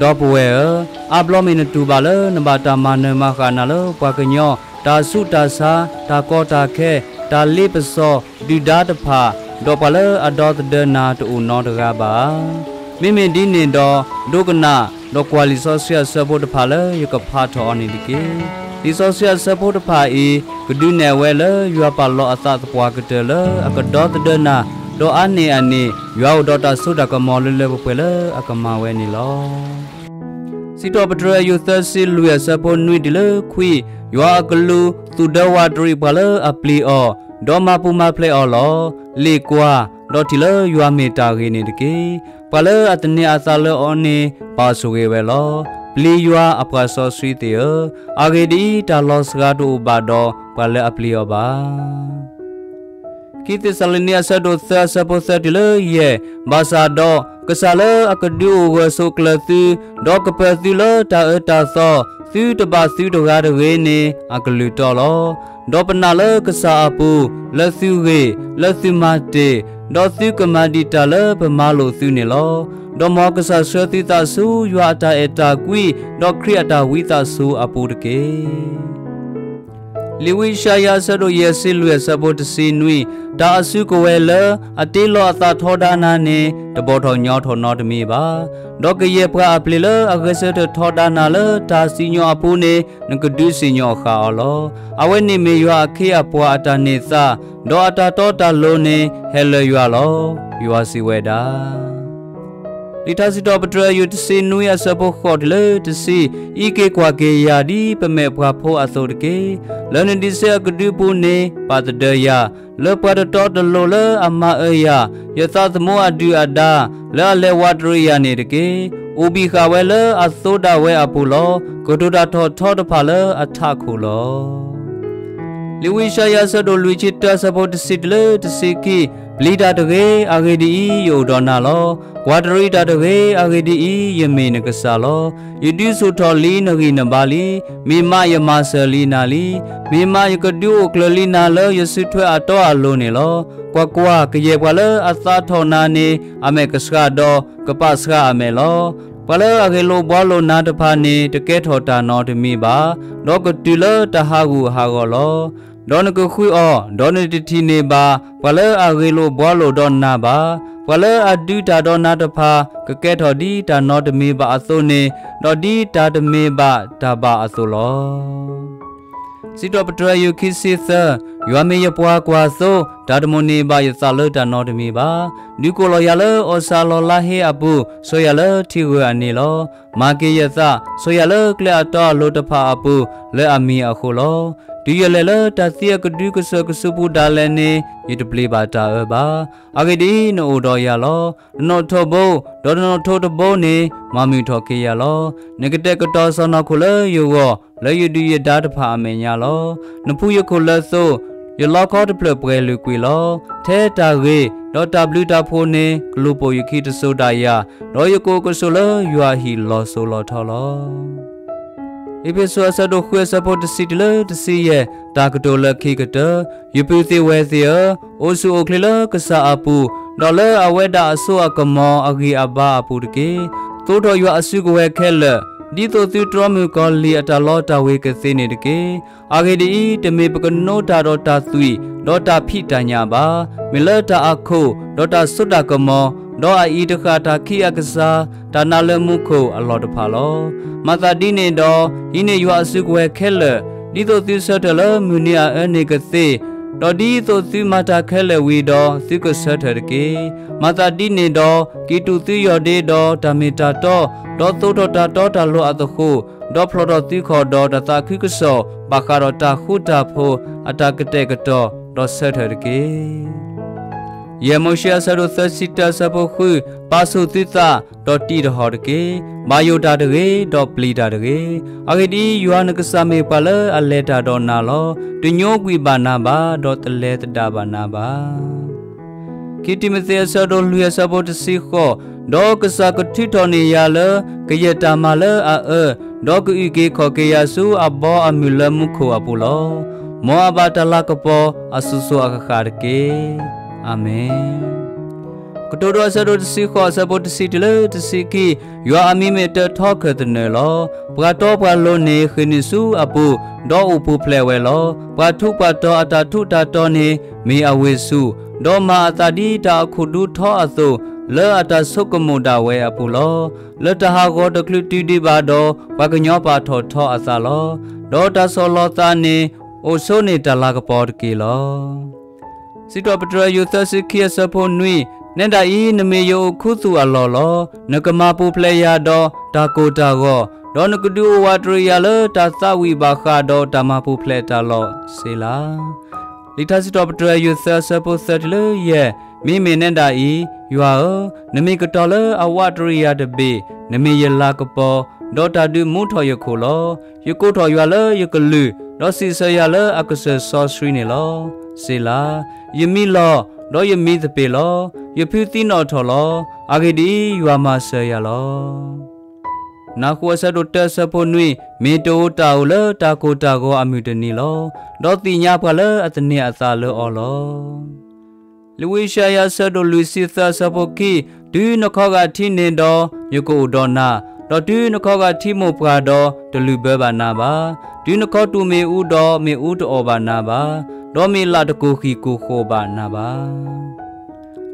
ဒီပုၢ်ဝဲၢ်ဧၢ, အါဘျီမ့ၢ်နတူၢ်ဘၣ်လၢနဘၣ်တၢ်မၤနၢၤမၤဃၣ်နၤလၢပှၤကညီ, တၢ်ဆူးတၢ်ဆါ, တၢ်ကီတၢ်ခဲ, တၢ်လ့ပစီ, ဒုၣ်ဒါတဖၣ်, ဒီးပှၤလၢအဒီသဒၢနၤတအိၣ်နီတဂၤဘၣ်ဧါ. မ့မ့ၢ်ဒ်န့ၣ်ဒီး, ဒိကနၣ်, ဒီးကွၢ်လံာ်စီဆှံအဆၢဖိတဖၣ်လၢယကဖးထီၣ်အီၤန့ၣ်တက့ၢ်. လံာ်စီဆှံအဆၢဖိတဖၣ်အံၤ, ကဒုးနဲၣ်ဝဲလၢယွၤပာ်လီၤအသးသပှၢ်ကတၢၢ်လၢအကဒီသဒၢနၤ, ဒီးအါန့ၢ်အန့ၣ်, ယွၤအိၣ်ဒီးတၢ်စိတၢ်ကမီၤလၢလၢပှဲၤပှဲၤလၢအကမၤဝဲန့ၣ်လီၤ. စံးထီၣ်ပတြၢၤယိၤသၢဆံလွံၢ်အဆၢဖိနွံတုၤလၢခွံ, ယွၤအကလူးသူၣ်ဒၢဝးတရံးပှၤလၢအပျံၤအီၤ, ဒီးမၤပူၤမၤဖျဲးအီၤလီၤ. လ့ၣ်ကွၢ်, ဒီးထံၣ်လၢယွၤမ့ၢ်တၢ်ဂ့ၤန့ၣ်တက့ၢ်. ပှၤလၢအသန့ၤအသးလၢအီၤန့ၣ် ပာ်ဆိၣ်ဂ့ၤဝဲလီၤ. ပျံၤယွၤအပှၤစီဆှံသ့ၣ်ဧၢ, အဂ့ၢ်ဒ်အံၤ, တၢ်လီၤစှၤတအိၣ်ဘၣ်ဒီးပှၤလၢအပျံၤအီၤဘၣ်. ခံသ့းစၤလနံအဆၢဒိၣ်သၢအဆၢဖိသၢတုၤလၢယဲၢ်, ဘၣ်ဆၣ်ဒီး ကစၢ်လၢအကဒုးအိၣ်ဂၢၢ်ဆိးကျၢၤသု, ဒီးကပၢၤသုလၢတၢ်အၢတၢ်သီ, သုတဘၣ်သုတဂၤတဂ့ၤန့ၣ် အကလုၢ်တီလီၤ. ဒီးပနာ်လၢကစၢ်အပူၤ, လၢသုဂ့ၢ်, လၢသုမၤတ့ၢ်, ဒီးသုကမၤဒံးတၢ်လၢပမၤလိာ်သုန့ၣ်လီၤ. ဒီးမ်ကစၢ်ဆှၢသုသးဆူယွၤအတၢ်အဲၣ်တၢ်ကွံ, ဒီးခရံာ်အတၢ်ဝံသးစူၤအပူၤတက့ၢ်. လံာ်ဝံယၡါယၤအဆၢဒိၣ်ယဲၢ်ဆံလွံၢ်အဆၢဖိတဆံနွံ, တၢ်အစုကဝဲၤလၢအတ့လီၤအသးထီဒါနၤန့ၣ် တဘီထီၣ်ညီထီၣ်နီတမံၤဘၣ်. ဒီးကယဲၢ်ပှၤအပျ့ၤလၢအဂဲၤဆၢထၢၣ်ထီဒါနၤလၢတၢ်စံၣ်ညီၣ်အပူၤန့ၣ် နကဒုးစံၣ်ညီၣ်ဃာ်အီၤလီၤ. အဝဲန့ၣ်မ့ၢ်ယွၤအခ့အပှၤအတၢ်န့ၢ်သါ, ဒီးအတၢ်တီတၢ်လိၤန့ၣ် ဟဲလၢယွၤလီၤ. ယွၤစံးဝဲဒၣ် လံာ်ထါစံးထီၣ်ပတြၢၤယိၤတဆံနွံအဆၢဖိဃိးတုၤလၢတဆံ, အံးက့ၤကွၢ်က့ၤယၤဒ်ပမ့ၢ်ပှၤဖိအသိးတက့ၢ်. လၢနဒံးဆဲးအကဒုပူၤန့ၣ် ပာ်သဒၢယၤ, လၢပှၤတတီတလိၤလၢအမၤအၢယၤ, ယသးသမူအဒုၣ်အဒါ, လၢအလဲၤဝးတရံးယၤန့ၣ်တက့ၢ်. အိၣ်ဘံၣ်ဃာ်ဝဲလၢအသိဒၣ်ဝဲအပူၤလီၤ. ကတိၤတၢ်ထီၣ်ထီတဖၣ်လၢအထးခိၣ်လီၤ. လံာ်ဝံယၡါယၤအဆၢဒိၣ်လွံၢ်ဆံတၢအဆၢဖိတဆံတုၤလၢတဆံခံ, ပျံၤတၢ်တဂ့ၤ, အဂ့ၢ်ဒ်အံၤ, ယအိၣ်ဒီးနၤလီၤ. ကွၢ်တရံးတၢ်တဂ့ၤ, အဂ့ၢ်ဒ်အံၤ, ယမ့ၢ်နကစၢ်လီၤ. ယဒုးဆူၣ်ထီၣ်လံနဂံၢ်နဘါလံ. မ့ၢ်မးယမၤစၢၤလံနၤလံ. မ့ၢ်မးယကဒုးအိၣ်ကျၢၤလံနၤလၢယစုထွဲအတီအလိၤန့ၣ်လီၤ. ကွၢ်ကွၢ်, ကယဲၢ်ပှၤလၢအသးထီၣ်နၤန့ၣ် အမဲာ်ကဆှးဒီးကပာ်ဆှးအမဲာ်လီၤ. ပှၤလၢအဂ့ၢ်လိာ်ဘှီလိာ်နၤတဖၣ်န့ၣ် တကဲထီၣ်တၢ်နီတမံၤဘၣ်, ဒီးကတုၤလၢတၢ်ဟးဂူာ်ဟးဂီၤလီၤ. ဒီးနကဃုအီၤ, ဒီးနတထံၣ်န့ၢ်ဘၣ် ပှၤလၢအဂ့ၢ်လိာ်ဘှီလိာ်ဒီးနၤဘၣ်. ပှၤလၢအဒုးတၢ်ဒီးနၤတဖၣ် ကကဲထီၣ်ဒ်တၢ်နီတမံၤဘၣ်အသိးန့ၣ်, ဒီးဒ်တၢ်တမ့ၢ်ဘၣ်တၢ်ဘၣ်အသိးလီၤ. စံးထီၣ်ပတြၢၤယိၤခံဆံသၢ, ယွၤမ့ၢ်ယပှၤကွၢ်သိ, တၢ်တမိၣ်န့ၢ်ဘၣ်ယသးလၢတၢ်နီတမံၤဘၣ်. ဒုးကိးလီၤယၤလၢအီၣ်ဆၣ်အလီၢ်လါဟ့အပူၤ, ဆိၣ်ယၤလၢထံဂၢၢ်အန့ၣ်လီၤ. မၤက့ၤယသး, ဆိၣ်ယၤလၢကျဲအတီအလိၤတဖၣ်အပူၤ, လၢအမံၤအဃိလီၤ. တုၤယလဲၤလၢတၢ်သံအကဒုကစၢၢ်ကစုပူၤဒၣ်လဲာ်န့ၣ်, ယတပျံၤဘၣ်တၢ်အၢဘၣ်. အဂ့ၢ်ဒ်အံၤ, နအိၣ်ဒီးယၤလီၤ. တနီၣ်ထိးဘိ, ဒီးတနီၣ်ထိးတဘိန့ၣ်, မၤမုာ်ထီၣ်က့ၤယၤလီၤ. နကတဲာ်ကတီၤစီၢ်နီၤခိၣ်လၢယဂီၢ်, လၢယဒုးယဒါတဖၣ်အမဲာ်ညါလီၤ. နဖှူယခိၣ်လၢသိ, ယလီခီတဖျၢၣ်ပှဲၤလုာ်ကွံာ်လီၤ. ထဲတၢ်ဂ့ၤ, ဒီးတၢ်ဘျုးတၢ်ဖှိၣ်န့ၣ်, ကလူၤပိာ်ယခံတစိၤဒၣ်ယၤ, ဒီးယကအိၣ်ကဆိးလၢယွၤအဟံၣ်လီၤစိၤလီၤထီလီၤ. အ့းဖ့းစူးအဆၢဒိၣ်ဃုအဆၢဖိတဆံတုၤလၢတဆံယဲၢ်, တၢ်ကတိၤလၢခံကတၢၢ်, ယပုၢ်သ့ၣ်ဝဲၢ်သ့ၣ်ဧၢ, အိၣ်ဆူၣ်အိၣ်ချ့လၢကစၢ်အပူၤ, ဒီးလၢအဝဲဒၣ်အစိအကမီၤအဂံၢ်အဘါအပူၤတက့ၢ်. သိးထီၣ်ယွၤအစုကဝဲၤခဲလၢာ်, ဒ်သိးသုတြီမုၢ်ကီၤလံၢ်အတၢ်လီတၢ်ဝ့ၤကသ့န့ၣ်တက့ၢ်. အဂ့ၢ်ဒ်အံၤ, တမ့ၢ်ပကနိတၢ်ဒီးတၢ်သွံၣ်, ဒီးတၢ်ဖံးတၢ်ညၣ်ဘၣ်. မ့ၢ်လၢတၢ်အခိၣ်, ဒီးတၢ်စိတၢ်ကမီၤ, ဒီးအအံၤတဃၣ်တၢ်ခံးအကစၢ်, တၢ်နးလၢမူခိၣ်အလီၢ်တဖၣ်လီၤ. မၤသးဒ်န့ၣ်ဒီး, ဟံးန့ၢ်ယွၤအစုကဝဲၤခဲလၢာ်, ဒ်သိးသုဆၢထၢၣ်လၢမုၢ်နံၤအအၢန့ၣ်ကသ့, ဒီးဒ်သိးသုမၤတၢ်ခဲလၢာ်ဝံၤဒီး, သုကဆၢထၢၣ်တက့ၢ်. မၤသးဒ်န့ၣ်ဒီး, ကံၢ်တူာ်သုယီၢ်ဒ့ဒီးတၢ်မ့ၢ်တၢ်တီ, ဒီးသိးထီၣ်တၢ်တီတၢ်လိၤအသဃိ, ဒီးဖျိးထီၣ်သုခီၣ်ဒီးတၢ်သးခုကစီၣ်, ဘၣ်ဃးဒီးတၢ်ဃူတၢ်ဖိးအတၢ်ကတဲာ်ကတီၤ, ဒီးဆၢထၢၣ်တက့ၢ်. ယဲၢ်မိၤၡ့အဆၢဒိၣ်သၢဆံတၢအဆၢဖိဃု, ပာ်ဆူၣ်သုသး, ဒီးတံးတဟီၣ်တက့ၢ်. ဘၣ်ယိၣ်တၢ်တဂ့ၤ, ဒီးပျံၤတၢ်တဂ့ၤ. အဂ့ၢ်ဒ်အံၤ, ယွၤနကစၢ်မ့ၢ်ပှၤလၢအလဲၤတၢ်ဒီးနၤလီၤ. တညိကွံာ်ဘၣ်နၤဘၣ်, ဒီးတလဲၤသဒၣ်ဘၣ်နၤဘၣ်. ခံတံၤမသ့းအဆၢဒိၣ်လွံၢ်အဆၢဖိတဆံဃိး, ဒီးကစၢ်ကထုးထီၣ်န့ၢ်ယၤလၢကယဲၢ်တၢ်မၤလၢအအၢ, ဒီးကအုၣ်က့ၤခီၣ်က့ၤယၤဆူအဘီအမုၢ်လၢမူခိၣ်အပူၤလီၤ. မ်အဘၣ်တၢ်လၤကပီၤအစိၤစိၤအဃၣ်ဃၣ်တက့ၢ်. အၤမ့ၣ်. ကတိၤဒိအဆၢဒိၣ်တဆံဃိး အဆၢဖိတဆံတုၤလၢတဆံခံ, ယွၤအမံၤမ့ၢ်တၢ်ထီကတၢၢ်သနၢၣ်လီၤ. ပှၤတီပှၤလိၤန့ၣ်ဃ့ၢ်နုာ်ဆူအပူၤ, ဒီးအိၣ်ပူၤဖျဲးဝဲလီၤ. ပှၤထူးပှၤတီၤအတၢ်ထူးတၢ်တီၤန့ၣ် မ့ၢ်အဝ့ၢ်ဆူၣ်, ဒီးမၤအသးဒ်တၢ်အခိၣ်ဒူထီအသိး, လၢအတၢ်ဆိကမိၣ်ဒၣ်ဝဲအပူၤလီၤ. လၢတၢ်ဟးဂီၤတချုးတုၤဒံးဘၣ်ဒီး, ပှၤကညီပာ်ထီၣ်ထီအသးလီၤ. ဒီးတၢ်ဆီၣ်လီၤသးန့ၣ် အိၣ်ဆိးန့ၢ်တၢ်လၤကပီၤတက့ၢ်လီၤ. စံးထီၣ်ပတြၢၤယိၤသၢဆံခံအဆၢဖိနွံ, နဲဒၣ်အံၤ နမ့ၢ်ယအိၣ်ခူသူၣ်အလီၢ်လီၤ. နကမၤပူၤဖျဲးယၤဒီးတၢ်ကိၢ်တၢ်ဂီၤ, ဒီးနကဒုးအိၣ်ဝးတရံးယၤလၢတၢ်သးဝံၣ်ဘၣ်ဃးဒီးတၢ်မၤပူၤဖျဲးတၢ်လီၢ်စ့လး. လံာ်ထါစံးထီၣ်ပတြၢၤယိၤသၢဆၢဖိသၢတုၤလၢယဲၢ်, မ့မ့ၢ်နဲဒၣ်အံၤ, ယွၤဧၢ, နမ့ၢ်ကတီၤလၢအဝးတရံးယၤတဘ့ၣ်, နမ့ၢ်ယလၤကပီၤ, ဒီးတၢ်ဒုးမူထီၣ်ယခိၣ်လီၤ. ယကိးထီၣ်ယွၤလၢယကလုၢ်, ဒီးစံးဆၢယၤလၢအကစၢၢ်စီဆှံန့ၣ်လီၤ. စ့လး. ယမံလီၤ, ဒီးယမံသပ့ၤလီၤ. ယဖုသံနီၣ်ထီၣ်လီၤ. အဂ့ၢ်ဒ်အံၤ, ယွၤမၤစၢၤယၤလီၤ. နၢ်ဃိအဆၢဒိၣ်တၢအဆၢဖိနွံ, မ့ၢ်တအိၣ်တၢ်အိၣ်လၢတၢ်ကိၢ်တၢ်ဂီၤအမုၢ်တနံၤလီၤ. ဒီးသ့ၣ်ညါပှၤလၢအသန့ၤအသးလၢအီၤလီၤ. လံာ်ဝံယၡါယၤအဆၢဒိၣ်လွံၢ်ဆံသၢအဆၢဖိခံ, တုၤနခီဂာ်ထံးန့ၣ်ဒီး, ယကအိၣ်ဒီးနၤ, ဒီးတုၤနခီဂာ်ထံးမိၢ်ပှၢ်ဒီး, တလုၢ်ဘၢဘၣ်နၤဘၣ်. တုၤနခီတူာ်မ့ၣ်အူဒီး, မ့ၣ်အူတအီၣ်ဘၣ်နၤဘၣ်, ဒီးမ့ၢ်လးတကိၢ်ဃံၢ်ကိၢ်ဃိးဘၣ်နၤဘၣ်.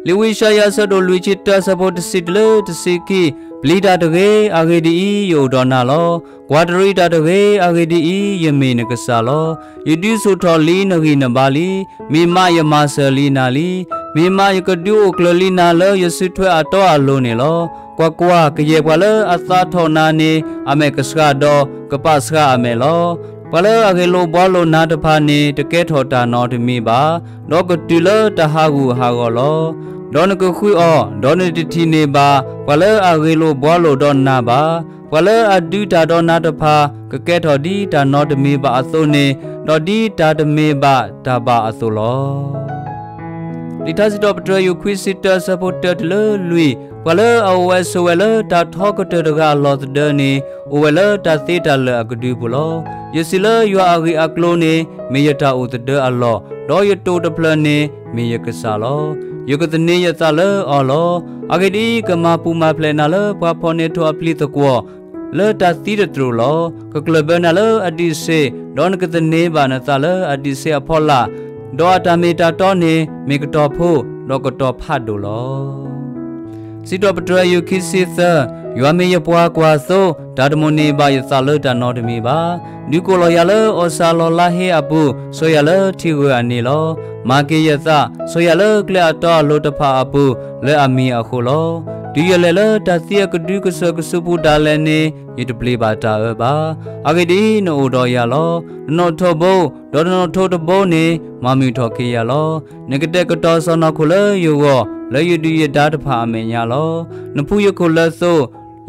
လံာ်ဝံယၡါယၤအဆၢဒိၣ်လွံၢ်ဆံတၢအဆၢဖိတဆံတုၤလၢတဆံခံ, ပျံၤတၢ်တဂ့ၤ, အဂ့ၢ်ဒ်အံၤ, ယအိၣ်ဒီးနၤလီၤ. ကွၢ်တရံးတၢ်တဂ့ၤ, အဂ့ၢ်ဒ်အံၤ, ယမ့ၢ်နကစၢ်လီၤ. ယဒုးဆူၣ်ထီၣ်လံနဂံၢ်နဘါလံ. မ့ၢ်မးယမၤစၢၤလံနၤလံ. မ့ၢ်မးယကဒုးအိၣ်ကျၢၤလံနၤလၢယစုထွဲအတီအလိၤန့ၣ်လီၤ. ကွၢ်ကွၢ်, ကယဲၢ်ပှၤလၢအသးထီၣ်နၤန့ၣ်, အမဲာ်ကဆှးဒီးကပာ်ဆှးအမဲာ်လီၤ. ပှၤလၢအဂ့ၢ်လိာ်ဘှီလိာ်နၤတဖၣ်န့ၣ် တကဲထီၣ်တၢ်နီတမံၤဘၣ်, ဒီးကတုၤလၢတၢ်ဟးဂူာ်ဟးဂီၤလီၤ. ဒီးနကဃုအီၤ, ဒီးနတထံၣ်န့ၢ်ဘၣ်ပှၤလၢအဂ့ၢ်လိာ်ဘှီလိာ်ဒီးနၤဘၣ်. ပှၤလၢအဒုးတၢ်ဒီးနၤတဖၣ် ကကဲထီၣ်ဒ်တၢ်နီတမံၤဘၣ်အသိးန့ၣ်, ဒီးဒ်တၢ်တမ့ၢ်ဘၣ်တၢ်ဘၣ်အသိးလီၤ. လံာ်ထါစံးထီၣ်ပတြၢၤယိၤခွံဆံတၢအဆၢဖိတၢတုၤလၢလွံၢ်, ပှၤလၢအအိၣ်ဝဲဆိးဝဲလၢတၢ်ထီကတၢၢ်တဂၤအလီၢ်သဒၢန့ၣ်, အိၣ်ဝဲလၢတၢ်သ့တၢ်လၢာ်အကဒုပူၤလီၤ. ယစံးလၢယွၤအဂ့ၢ်အကျိၤန့ၣ်, မ့ၢ်ယတၢ်အိၣ်သဒၢအလီၢ်, ဒီးယတိာ်တဖျၢၣ်န့ၣ်, မ့ၢ်ယကစၢ်လီၤ. ယကသန့ၤယသးလၢအီၤလီၤ. အဂ့ၢ်ဒ်အံၤ, ကမၤပူၤမၤဖျဲးနၤလၢပှၤဖီၣ်န့ၢ်ထိၣ်အပျံၤသကွီၤ လၢတၢ်သံတတြိာ်လီၤ. ကကျၢၢ်ဘၢနၤလၢအဒံးဆ့, ဒီးနကသန့ၤဘၣ်နသးလၢအဒံးဆ့အဖီလာ်, ဒီးအတၢ်မ့ၢ်တၢ်တီန့ၣ် မ့ၢ်ကတီၤဖိ, ဒီးကတီၤဖးဒိၣ်လီၤ. စံးထီၣ်ပတြၢၤယိၤခံဆံသၢ, ယွၤမ့ၢ်ယပှၤကွၢ်သိ, တၢ်တမိၣ်န့ၢ်ဘၣ်ယသးလၢတၢ်နီတမံၤဘၣ်. ဒုးကိးလီၤယၤလၢအီၣ်စၢ်လီၤလါဟ့အပူၤ, ဆိၣ်ယၤလၢထံဂၢၢ်အန့ၣ်လီၤ. မၤက့ၤယသး, ဆိၣ်ယၤလၢကျဲအတီအလိၤတဖၣ်အပူၤ, လၢအမံၤအဃိလီၤ. တုၤယလဲၤလၢတၢ်သံအကဒုကစၢၢ်ကဆူးပူၤဒၣ်လဲာ်န့ၣ်, ယတပျံၤဘၣ်တၢ်အၢဘၣ်. အဂ့ၢ်ဒ်အံၤ, နအိၣ်ဒီးယၤလီၤ. တနီၣ်ထိးဘိ, ဒီးတနီၣ်ထိးတဘိန့ၣ်, မၤမုာ်ထီၣ်က့ၤယၤလီၤ. နကတဲာ်ကတီၤစီၢ်နီၤခိၣ်လၢယဂီၢ်, လၢယဒုၣ်ယဒါတဖၣ်အမဲာ်ညါလီၤ. နဖှူယခိၣ်လၢသိ,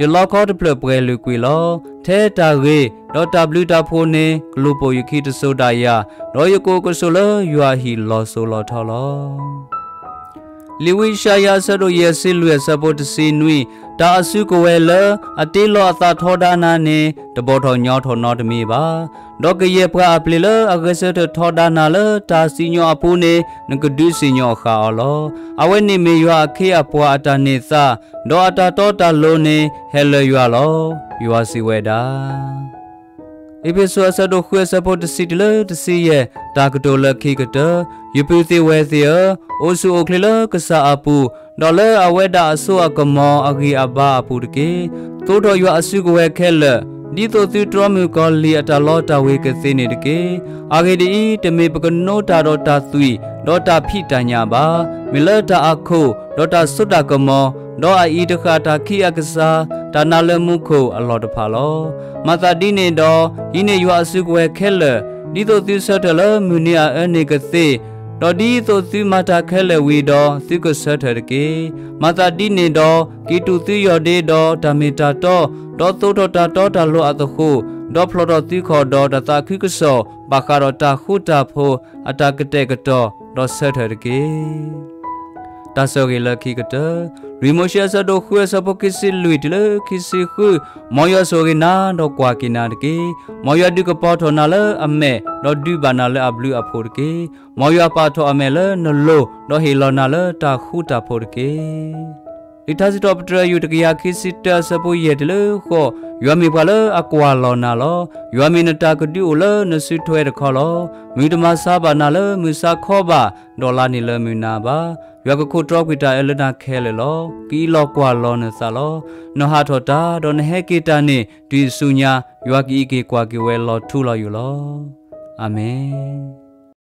ယလီခီတဖျၢၣ်ပှဲၤလုာ်ကွံာ်လီၤ. ထဲတၢ်ဂ့ၤ, ဒီးတၢ်ဘျုးတၢ်ဖှိၣ်န့ၣ်, ကလူၤပိာ်ယခံတစိၤဒၣ်ယၤ, ဒီးယကအိၣ်ကဆိးလၢယွၤအဟံၣ်လီၤစိၤလီၤထီလီၤ. လံာ်ဝံယၡါယၤအဆၢဒိၣ်ယဲၢ်ဆံလွံၢ်အဆၢဖိတဆံနွံ, တၢ်အစုကဝဲၤလၢအတ့လီၤအသးထီဒါနၤန့ၣ်, တဘီၣ်ထီၣ်ညီထီၣ်နီတမံၤဘၣ်. ဒီးကယဲၢ်ပှၤအပျ့ၤလၢအဂဲၤဆၢထၢၣ်ထီဒါနၤလၢတၢ်စံၣ်ညီၣ်အပူၤန့ၣ်, နကဒုးစံၣ်ညီၣ်ဃာ်အီၤလီၤ. အဝဲန့ၣ်မ့ၢ်ယွၤအခ့အပှၤအတၢ်န့ၢ်သါ, ဒီးအတၢ်တီတၢ်လိၤန့ၣ်ဟဲလၢယွၤလီၤ, ယွၤစံးဝဲဒၣ်. အ့းဖ့းစူးအဆၢဒိၣ်ဃုအဆၢဖိတဆံတုၤလၢတဆံယဲၢ်, တၢ်ကတိၤလၢခံကတၢၢ်, ယပုၢ်သ့ၣ်ဝဲၢ်သ့ၣ်ဧၢ, အိၣ်ဆူၣ်အိၣ်ချ့လၢကစၢ်အပူၤ, ဒီးလၢအဝဲဒၣ်အစိအကမီၤအဂံၢ်အဘါအပူၤတက့ၢ်. သိးထီၣ်ယွၤအစုကဝဲၤခဲလၢာ်, ဒ်သိးသုတြီမုၢ်ကီၤလံၢ်အတၢ်လီတၢ်ဝ့ၤကသ့န့ၣ်တက့ၢ်. အဂ့ၢ်ဒ်အံၤ, တမ့ၢ်ပကနိတၢ်ဒီးတၢ်သွံၣ်, ဒီးတၢ်ဖံးတၢ်ညၣ်ဘၣ်. မ့ၢ်လၢတၢ်အခိၣ်, ဒီးတၢ်စိတၢ်ကမီၤ, ဒီးအအံၤတဃၣ်တၢ်ခံးအကစၢ်, တၢ်နးလၢမူခိၣ်အလီၢ်တဖၣ်လီၤ. မၤသးဒ်န့ၣ်ဒီး, ဟံးန့ၢ်ယွၤအစုကဝဲၤခဲလၢာ်, ဒ်သိးသုဆၢထၢၣ်လၢမုၢ်နံၤအအၢန့ၣ်ကသ့, ဒီးဒ်သိးသုမၤတၢ်ခဲလၢာ်ဝံၤဒီး, သုကဆၢထၢၣ်တက့ၢ်. မၤသးဒ်န့ၣ်ဒီး, က့ၤတူၢ်သုယီၢ်ဒ့ဒီးတၢ်မ့ၢ်တၢ်တီ, ဒီးသိးထီၣ်တၢ်တီတၢ်လိၤအသဃိ, ဒီးဖျိးထီၣ်သုခီၣ်ဒီးတၢ်သးခုကစီၣ်, ဘၣ်ဃးဒီးတၢ်ဃူတၢ်ဖိးအတၢ်ကတဲာ်ကတီၤ, ဒီးဆၢထၢၣ်တက့ၢ်. တၢ်ဆိၣ်ဂ့ၤလၢခံကတၢၢ်, လွံၢ်မိၤၡ့အဆၢဒိၣ်ဃုအဆၢဖိခံဆံလွံၢ်တုၤလၢခံဆံဃု, မ်ယွၤဆိၣ်ဂ့ၤနၤဒီးကွၢ်က့ၤနၤတက့ၢ်. မ်ယွၤဒုးကပီၤထီၣ်နၤလၢအမဲာ်, ဒီးဒုးဘၣ်နၤလၢအဘျုးအဖှိၣ်တက့ၢ်. မ်ယွၤပာ်ထီၣ်အမဲာ်လၢနလိၤ, ဒီးဟ့ၣ်လီၤနၤလၢတၢ်ဃူတၢ်ဖိးတက့ၢ်. လံာ်ထါစံးထီၣ်ပတြၢၤ ယူၢ်တကယၤခံဆံတၢ အဆၢဖိယဲၢ်တုၤလၢဃိး, ယွၤမ့ၢ်ပှၤလၢအကွၢ်လီၤနၤလီၤ. ယွၤမ့ၢ်နတၢ်ကဒုအိၣ်လၢနစုထွဲတခီလီၤ. မုၢ်တမၤဆါဘၣ်နၤလၢမုၢ်ဆါခီဘၣ်, ဒီးလါန့ၣ်လၢမုၢ်နၤဘၣ်. ယွၤကခိးတြီကွံာ်တၢ်အၢလၢနၤခဲလၢာ်လီၤ. ကအံးလီၤကွၢ်လီၤနသးလီၤ. နဟးထီၣ်တၢ်, ဒီးနဟဲက့ၤတၢ်န့ၣ် တုၤဆူညါ, ယွၤကအံးက့ၤကွၢ်က့ၤဝဲလီၤထူလီၤယိာ်လီၤ. အၤမ့ၣ်.